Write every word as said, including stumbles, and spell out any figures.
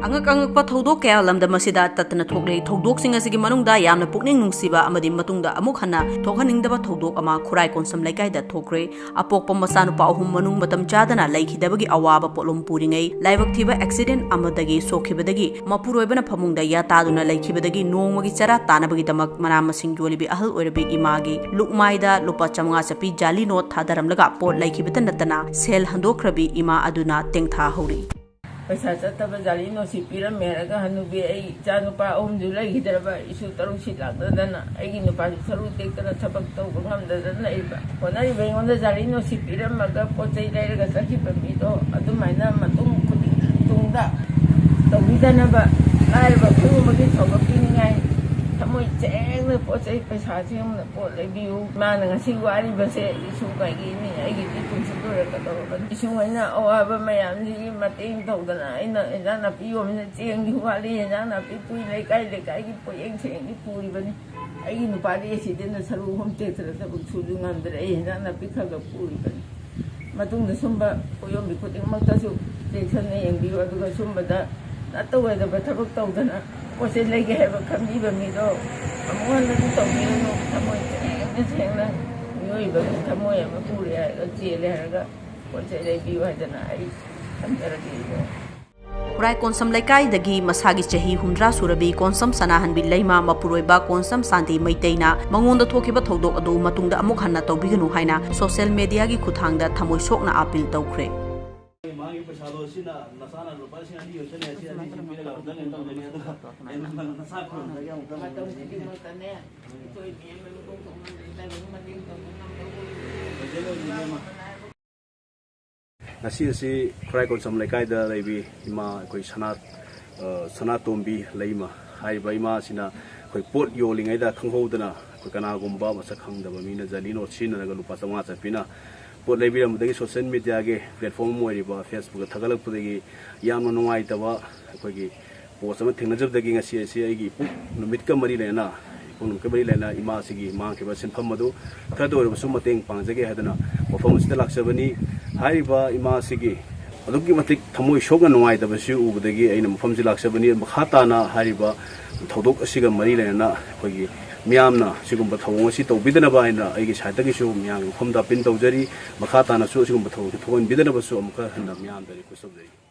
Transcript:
ꯑꯉꯛ ꯑꯉꯛꯄ ꯊꯧꯗꯣꯛ ꯀꯌꯥ ꯂꯝꯗꯝ ꯑꯁꯤꯗ ꯇꯠꯇꯅ ꯊꯣꯛꯂꯤ꯫ ꯊꯧꯗꯣꯛꯁꯤꯡ ꯑꯁꯤꯒꯤ ꯃꯅꯨꯡꯗ ꯌꯥꯝꯅ ꯄꯨꯛꯅꯤꯡ ꯅꯨꯡꯁꯤꯕ ꯑꯃꯗꯤ ꯃꯇꯨꯡꯗ ꯑꯃꯨꯛ ꯍꯟꯅ ꯊꯣꯛꯍꯟꯅꯤꯡꯗꯕ ꯊꯧꯗꯣꯛ ꯑꯃ ꯈꯨꯔꯥꯏ ꯀꯣꯟꯁꯝ ꯂꯩꯀꯥꯏꯗ ꯊꯣꯛꯈ꯭ꯔꯦ꯫ ꯑꯄꯣꯛꯄ ꯃꯆꯥꯅꯨꯄꯥ ꯑꯍꯨꯝ ꯃꯅꯨꯡ ꯃꯇꯝ ꯆꯥꯗꯅ ꯂꯩꯈꯤꯗꯕꯒꯤ ꯑꯋꯥꯕ ꯄꯣꯠꯂꯨꯝ ꯄꯨꯔꯤꯉꯩ ꯂꯥꯏꯕꯛ ꯊꯤꯕ ꯑꯦꯛꯁꯤꯗꯦꯟ ꯑꯃꯗꯒꯤ ꯁꯣꯛꯈꯤꯕꯗꯒꯤ ꯃꯄꯨꯔꯣꯏꯕꯅ ꯐꯃꯨꯡꯗ ꯌꯥꯇꯥꯗꯨꯅ ꯂꯩꯈꯤꯕꯗꯒꯤ ꯅꯣꯡꯃꯒꯤ ꯆꯔꯥ ꯇꯥꯅꯕꯒꯤꯗꯃꯛ ꯃꯅꯥ ꯃꯁꯤꯡ ꯌꯣꯜꯂꯤꯕꯤ ꯑꯍꯜ ꯑꯣꯏꯔꯕꯤ ꯏꯃꯥꯒꯤ ꯂꯨꯛꯃꯥꯏꯗ ꯂꯨꯄꯥ ꯆꯥꯃꯉꯥ ꯆꯠꯄꯤ ꯖꯥꯂꯤ ꯅꯣꯠ ꯊꯥꯗꯔꯝꯂꯒ ꯄꯣꯠ ꯂꯩꯈꯤꯕꯇ ꯅꯠꯇꯅ ꯁꯦꯜ ꯍꯟꯗꯣꯛꯈ꯭ꯔꯕꯤ ꯏꯃꯥ ꯑꯗꯨꯅ ꯇꯦꯡꯊꯥꯍꯧꯔꯤ꯫ ꯄꯩꯁꯥ ꯆꯠꯇꯕ ꯖꯥꯂꯤ ꯅꯣꯠꯁꯤ ꯄꯤꯔꯝꯃꯦ ꯍꯥꯏꯔꯒ ꯍꯅꯨꯕꯤ ꯑꯩ ꯏꯆꯥ ꯅꯨꯄꯥ ꯑꯍꯨꯝꯁꯨ ꯂꯩꯈꯤꯗ꯭ꯔꯕ, ꯏꯁꯨ ꯇꯔꯨꯛꯁꯤ ꯂꯥꯛꯅꯗꯅ ꯑꯩꯒꯤ ꯅꯨꯄꯥꯁꯨ ꯁꯔꯨ ꯇꯦꯛꯇꯅ ꯊꯕꯛ ꯇꯧꯕ ꯉꯝꯗꯗꯅ ꯂꯩꯕ꯫ ꯍꯣꯠꯅꯔꯤꯕ ꯑꯩꯉꯣꯟꯗ ꯖꯥꯂꯤ ꯅꯣꯠꯁꯤ ꯄꯤꯔꯝꯃꯒ ꯄꯣꯠ ꯆꯩ ꯂꯩꯔꯒ ꯆꯠꯈꯤꯕ ꯃꯤꯗꯣ ꯑꯗꯨꯃꯥꯏꯅ ꯃꯇꯨꯡ ꯈꯨꯗꯤꯡ ꯇꯨꯡꯗ ꯇꯧꯕꯤꯗꯅꯕ, ꯂꯥꯏꯔꯕ ꯈꯨꯗꯤꯡꯃꯛꯀꯤ ꯊꯧꯒꯠꯄꯤꯅꯤꯡꯉꯥꯏ ꯊꯃꯣꯏ ꯁꯦꯡꯅ ꯄꯣꯠ ꯆꯩ ꯄꯩꯁꯥꯁꯤ ꯌꯧꯅ ꯄꯣꯠ ꯂꯩꯕꯤꯌꯨ꯫ ꯃꯥꯅ ꯉꯁꯤ ꯋꯥꯔꯤꯕꯁꯦ ꯏꯁꯨ ꯀꯩꯒꯤꯅꯤ, ꯑꯩꯒꯤꯗꯤ ꯄꯨꯟꯁꯤ ꯂꯣꯏꯔꯛꯀꯗꯧꯔꯕꯅꯤ꯫ ꯏꯁꯨ ꯑꯩꯅ ꯑꯋꯥꯕ ꯃꯌꯥꯝꯁꯤꯒꯤ ꯃꯇꯦꯡ ꯇꯧꯗꯅ ꯑꯩꯅ ꯏꯟꯖꯥꯡ ꯅꯥꯄꯤ ꯌꯣꯟꯕꯅ ꯆꯦꯡꯁꯨ ꯋꯥꯠꯂꯤ, ꯏꯟꯖꯥꯡ ꯅꯥꯄꯤ ꯄꯨꯏ, ꯂꯩꯀꯥꯏ ꯂꯩꯀꯥꯏꯒꯤ ꯄꯣꯠꯌꯦꯡ ꯆꯦꯡꯗꯤ ꯄꯨꯔꯤꯕꯅꯤ꯫ ꯑꯩꯒꯤ ꯅꯨꯄꯥꯗꯤ ꯑꯦꯛꯁꯤꯗꯦꯟꯗ ꯁꯔꯨ ꯑꯍꯨꯝ ꯇꯦꯛꯇꯅ ꯊꯕꯛ ꯁꯨꯁꯨ ꯉꯝꯗ꯭ꯔꯦ, ꯑꯩ ꯏꯟꯖꯥꯡ ꯅꯥꯄꯤ ꯈꯔ ꯈꯔ ꯄꯨꯔꯤꯕꯅꯤ꯫ ꯃꯇꯨꯡꯗ ꯁꯨꯝꯕ ꯄꯣꯠꯌꯣꯟꯕꯤ ꯈꯨꯗꯤꯡꯃꯛꯇꯁꯨ ꯆꯦꯛꯁꯤꯟꯅ ꯌꯦꯡꯕꯤꯌꯨ꯫ ꯑꯗꯨꯒ ꯁꯨꯝꯕꯗ ꯅꯠꯇꯧ ꯑꯣꯏꯗꯕ ꯊꯕꯛ ꯇꯧꯗꯅ ꯄꯣꯠ ꯆꯩ ꯂꯩꯒꯦ ꯍꯥꯏꯕ ꯈꯟꯕꯤꯕ ꯃꯤꯗꯣ ꯑꯃꯨꯛ ꯍꯟꯅꯁꯨ ꯇꯧꯕꯤꯔꯨꯅꯨ꯫ ꯊꯃꯣꯏ ꯁꯦꯡꯅ ꯁꯦꯡꯅ ꯃꯤꯑꯣꯏꯕꯒꯤ ꯊꯃꯣꯏ ꯑꯃ ꯄꯨꯔꯦ ꯍꯥꯏꯔꯒ ꯆꯦꯜꯂꯦ ꯍꯥꯏꯔꯒ ꯄꯣꯠ ꯆꯩ ꯂꯩꯕꯤꯌꯨ ꯍꯥꯏꯗꯅ ꯑꯩ ꯊꯝꯖꯔꯒꯦ ꯏꯕꯨꯡ꯫ ꯈꯨꯔꯥꯏ ꯀꯣꯟꯁꯝ ꯂꯩꯀꯥꯏꯗꯒꯤ ꯃꯁꯥꯒꯤ ꯆꯍꯤ ꯍꯨꯝꯗ꯭ꯔꯥ ꯁꯨꯔꯕꯤ ꯀꯣꯟꯁꯝ ꯁꯅꯥꯍꯟꯕꯤ ꯂꯩꯃ ꯃꯄꯨꯔꯣꯏꯕ ꯀꯣꯟꯁꯝ ꯁꯥꯟꯇꯤ ꯃꯩꯇꯩꯅ ꯃꯉꯣꯟꯗ ꯊꯣꯛꯈꯤꯕ ꯊꯧꯗꯣꯛ ꯑꯗꯨ ꯃꯇꯨꯡꯗ ꯑꯃꯨꯛ ꯍꯟꯅ ꯇꯧꯕꯤꯒꯅꯨ ꯍꯥꯏꯅ ꯁꯣꯁꯤꯌꯦꯜ ꯃꯦꯗꯤꯌꯥꯒꯤ ꯈꯨꯠꯊꯥꯡꯗ ꯊꯃꯣꯏ ꯁꯣꯛꯅ ꯑꯥꯄꯤꯜ ꯇꯧꯈ꯭ꯔꯦ꯫ ꯃꯥꯒꯤ ꯄꯩꯁꯥꯗꯣ ꯁꯤꯅ ꯅꯆꯥꯅ ꯂꯨꯄꯥ ꯂꯤꯁꯤꯡ ꯑꯅꯤ ꯈꯛꯇꯅꯦ, ꯁꯤ ꯑꯅꯤꯁꯤ ꯄꯤꯔꯒ ꯑꯃꯨꯛꯇꯪ ꯀꯩꯅꯣ ꯇꯧꯖꯅꯤ꯫ ꯑꯗꯨꯒ ꯅꯁꯥ ꯈꯨꯔꯨꯝꯖꯒꯦ ꯑꯃꯨꯛꯇꯪ꯫ ꯃꯇꯝ ꯈꯨꯗꯤꯡꯃꯛꯇꯅꯦ ꯑꯩꯈꯣꯏ ꯃꯤ ꯑꯃ ꯃꯀꯣꯛ ꯊꯣꯡꯍꯟꯕ ꯂꯥꯏꯕꯛ ꯃꯇꯦꯡ ꯇꯧꯕ ꯉꯝꯕ ꯑꯣꯏꯔꯗꯤ ꯉꯁꯤ ꯑꯁꯤ ꯈꯨꯔꯥꯏ ꯀꯣꯟꯁꯝ ꯂꯩꯀꯥꯏꯗ ꯂꯩꯕꯤ ꯏꯃꯥ ꯑꯩꯈꯣꯏ ꯁꯅꯥ, ꯑ, ꯁꯅꯥꯇꯣꯝꯕꯤ ꯂꯩꯃ ꯍꯥꯏꯔꯤꯕ ꯏꯃꯥ ꯑꯁꯤꯅ ꯑꯩꯈꯣꯏ ꯄꯣꯠ ꯌꯣꯜꯂꯤꯉꯩꯗ ꯈꯪꯍꯧꯗꯅ ꯑꯩꯈꯣꯏ ꯀꯅꯥꯒꯨꯝꯕ ꯃꯁꯛ ꯈꯪꯗꯕ ꯃꯤꯅ ꯖꯥꯂꯤ ꯅꯣꯠ ꯁꯤꯖꯤꯟꯅꯔꯒ ꯂꯨꯄꯥ ꯆꯥꯝꯃꯉꯥ ꯆꯠꯄꯤꯅ ꯄꯣꯠ ꯂꯩꯕꯤꯔꯝꯕꯗꯒꯤ ꯁꯣꯁꯤꯌꯦꯜ ꯃꯦꯗꯤꯌꯥꯒꯤ ꯄ꯭ꯂꯦꯠꯐꯣꯝ ꯑꯃ ꯑꯣꯏꯔꯤꯕ ꯐꯦꯁꯕꯨꯛꯇ ꯊꯥꯒꯠꯂꯛꯄꯗꯒꯤ ꯌꯥꯝꯅ ꯅꯨꯡꯉꯥꯏꯇꯕ ꯑꯩꯈꯣꯏꯒꯤ ꯄꯣꯁ ꯑꯃ ꯊꯦꯡꯅꯖꯕꯗꯒꯤ ꯉꯁꯤ ꯑꯁꯤ ꯑꯩꯒꯤ ꯏꯄꯨꯛ ꯅꯨꯃꯤꯠꯀ ꯃꯔꯤ ꯂꯩꯅꯅ, ꯏꯄꯨꯛ ꯅꯨꯃꯤꯠꯀ ꯃꯔꯤ ꯂꯩꯅꯅ ꯏꯃꯥꯁꯤꯒꯤ ꯃꯥꯡꯈꯤꯕ ꯁꯤꯟꯐꯝ ꯑꯗꯨ ꯈꯔꯗ ꯑꯣꯏꯔꯕꯁꯨ ꯃꯇꯦꯡ ꯄꯥꯡꯖꯒꯦ ꯍꯥꯏꯗꯨꯅ ꯋꯥꯐꯝ ꯑꯁꯤꯗ ꯂꯥꯛꯆꯕꯅꯤ꯫ ꯍꯥꯏꯔꯤꯕ ꯏꯃꯥꯁꯤꯒꯤ ꯑꯗꯨꯛꯀꯤ ꯃꯇꯤꯛ ꯊꯃꯣꯏ ꯁꯣꯛꯅ ꯅꯨꯡꯉꯥꯏꯇꯕꯁꯤ ꯎꯕꯗꯒꯤ ꯑꯩꯅ ꯃꯐꯝꯁꯤ ꯂꯥꯛꯆꯕꯅꯤ꯫ ꯃꯈꯥ ꯇꯥꯅ ꯍꯥꯏꯔꯤꯕ ꯊꯧꯗꯣꯛ ꯑꯁꯤꯒ ꯃꯔꯤ ꯂꯩꯅꯅ ꯑꯩꯈꯣꯏꯒꯤ ꯃꯤꯌꯥꯝꯅ ꯁꯤꯒꯨꯝꯕ ꯊꯧꯑꯣꯡ ꯑꯁꯤ ꯇꯧꯕꯤꯗꯅꯕ ꯍꯥꯏꯅ ꯑꯩꯒꯤ ꯁꯥꯏꯠꯇꯒꯤꯁꯨ ꯃꯤꯌꯥꯝꯒꯤ ꯃꯐꯝꯗ ꯑꯄꯤꯜ ꯇꯧꯖꯔꯤ꯫ ꯃꯈꯥ ꯇꯥꯅꯁꯨ ꯑꯁꯤꯒꯨꯝꯕ ꯊꯧꯑꯣꯡꯁꯤ ꯊꯣꯛꯍꯟꯕꯤꯗꯅꯕꯁꯨ ꯑꯃꯨꯛꯀ ꯍꯟꯅ ꯃꯤꯌꯥꯝꯗ ꯔꯤꯀ꯭ꯋꯦꯁ ꯇꯧꯖꯔꯤ꯫